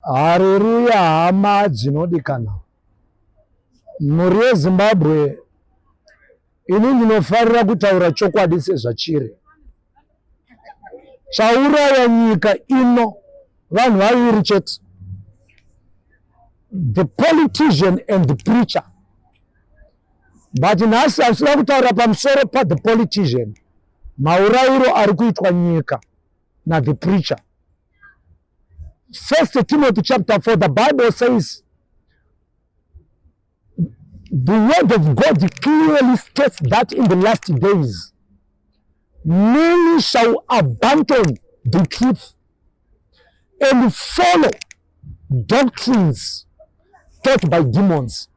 Hareruya hama dzinodikana. Mhuri yeZimbabwe, ini ndinofarira kutaura chokwadi sezvachiri. Chauraya nyika ino vanhu vaviri chete, the politician and the preacher. But nhasi handisida kutaura pamusoro pa the politician, maurayiro ari kuitwa nyika na the preacher. First Timothy chapter 4, the Bible says, the word of God clearly states that in the last days, many shall abandon the truth and follow doctrines taught by demons.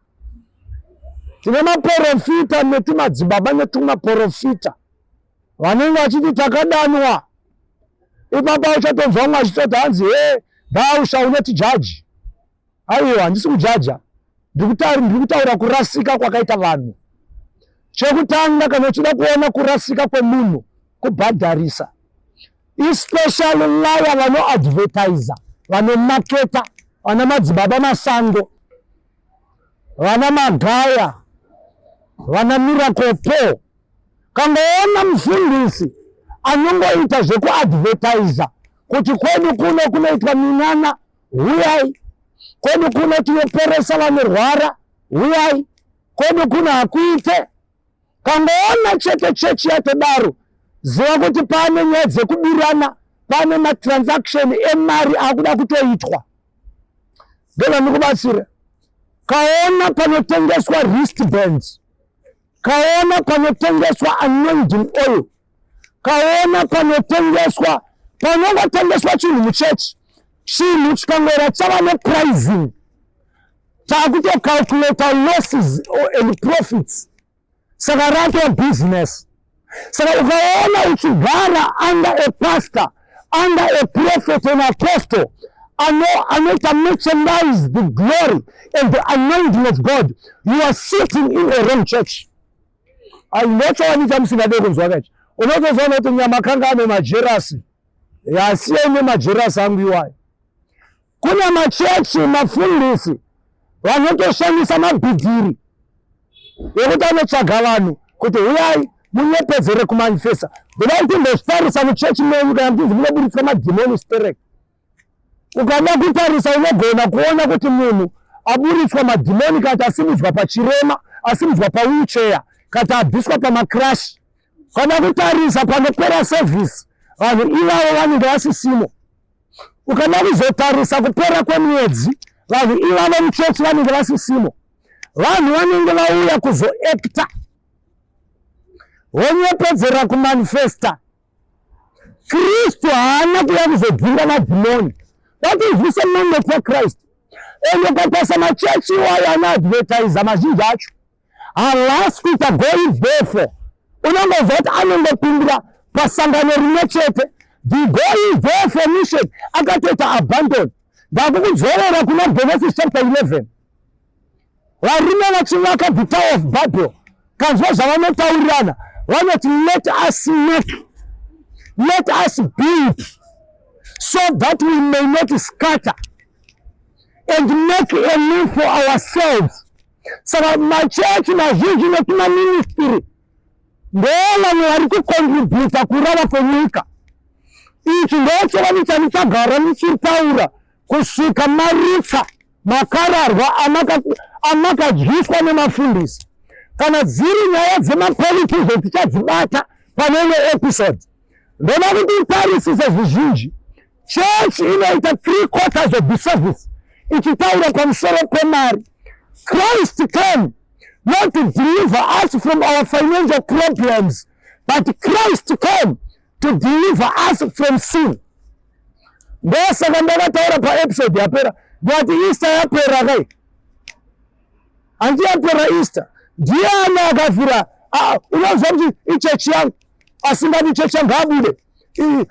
Tine maporofita netumadzibaba netumaporofita vanenge vachiti takadanwa. Ipapa uchatonzwa mumwe achitoti hanzi he thou shall not judge. Aiwa, handisi kujaja, ndiri kutaura kurasika kwakaita vanhu. Chekutanga, kana uchida kuona kurasika kwemunhu, kubhadharisa, especially vaya vanoadvertisa, vanomaketa, vana madzibaba masango, vana magaya, vana miracle Paul. Kangoona mufundisi anongoita zvekuadvertisa kuti kwedu kuno kunoitwa minana, huyai kwedu kuno tinoporesa vanorwara, huyai kwedu kuno hakuite. Kangoona chete chechi yatodaro, ziva kuti pane nyaya dzekubirana, pane matransaction emari akuda kutoitwa. Ndozvandikubatsira. Kaona panotengeswa wristbands, kaona panotengeswa anointing oil, kaona panotengeswa, panongotengeswa chinhu muchechi, chinhu chikangora chava nepricing, takutocalculata losses and profits, saka rato business. Saka ukaona uchigara under a pastor, under a prophet and apostle anoita merchandise the glory and the anointing of God, you are sitting in a wrong church. Ndochokwadi chamusingade kunzwa kachi. Unotozoona kuti Nyamakanga ane majerasi, yasiyai nemajerasi angu iwayo. Kune machechi mafundisi vanotoshandisa mabhidhiri ekuti anotsvaga vanhu kuti huyai munyepedzere kumanifesta. Ndoda kuti ndozvitarisa muchechi menyu, kana muchinzi munoburitswa madhimoni sterek, ukada kutarisa unogona kuona kuti munhu aburitswa madhimoni kana asimudzwa pachirema, asimudzwa pawheelchair, kana abviswa pamacrash, kana kutarisa panopera service vanhu ivavo vanenge vasisimo. Ukada kuzotarisa kupera kwemwedzi vanhu ivavo muchechi vanenge vasisimo. Vanhu vanenge vauya kuzoacta, vonyepedzera kumanifesta. Kristu haana kuya kuzodzinga madhimoni. That is the mandate yaChrist. Ende ukatarisa machechi iwayo anoadvertisa, mazhinji acho havasi kuita going therefore. Unongozva kuti anongopindira pasangano rimwe chete, the going therefore mission akatoita abandon. Ndakukudzorera kuna Genesis chapter 11, varume vachivaka the Tower of Babel. Kanzwa zvavanotaurirana, vanoti, "Let us make, let us build so that we may not scatter, and make a name for ourselves." Saka machechi mazhinji nekumaministry ndo vanhu vari kucontributa kurava kwenyika. Ichi ndochokwadi chandichagara ndichitaura kusvika maritsa makararwa amakadyiswa nemafundisi. Kana dziri nyaya dzemapolitics, tichadzibata pane imwe episode. Ndoda kuti utarisise zvizhinji. Chechi inoita 3/4 of the service ichitaura pamusoro pemari. Christ came not to deliver us from our financial problems, but Christ came to deliver us from sin. Ndosaka ndakataura paepisode yapera ndikati Easter yapera kai, handi yapera Easter? Ndiani akafira? Unonzwa kuti ichechi yangu, asingadi chechi yangu abude.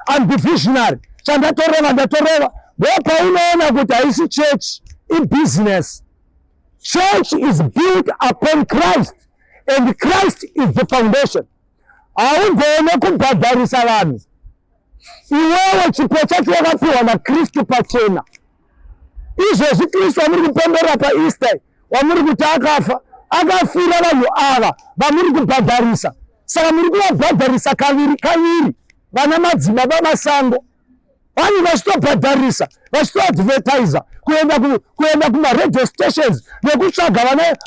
I'm the visionary, chandatoreva ndatoreva. Ndopaunoona kuti haisi church, ibusiness. Church is built upon Christ and Christ is the foundation. Haugone kubhadharisa vanhu iwewe chipo chacho wakapiwa naKristu pachena. Izvozvi Kristu wamuri kupemberera paEaster wamuri kuti akafa, akafira vanhu ava vamuri kubhadharisa. Saka muri kuvabhadharisa kaviri kaviri vana madzibaba masango. Vanhu vachitobhadharisa, vachitoadvertisa kuenda kuenda kumaradio stations nekutsvaga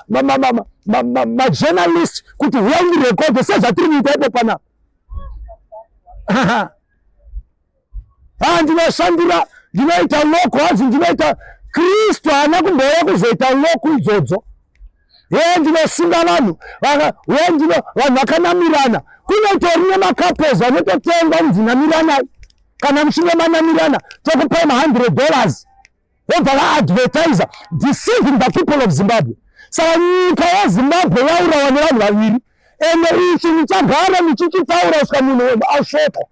vana majournalist kuti huyai murekodhe sezvatiri kuita ipo panapa. Ha, ndinoshandira, ndinoita loko, hanzi ndinoita. Kristu haana kumbouya kuzoita loko idzodzo. He, ndinosunga vanhu, he, ndino vanhu vakanamirana. Kunotori nemacouples vanototengwa kunzi namiranai, kana muchinge manamirana tokupai ma$100. Vobva vaadvertisa, deceiving the people of Zimbabwe. Saka nyika yeZimbabwe yaurawa nevanhu vaviri. Ende ichi ndichagara ndichichitaura kusvika munhu asvotwa.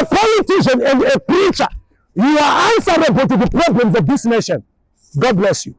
A politician and a preacher, you are answerable to the problems of this nation. God bless you.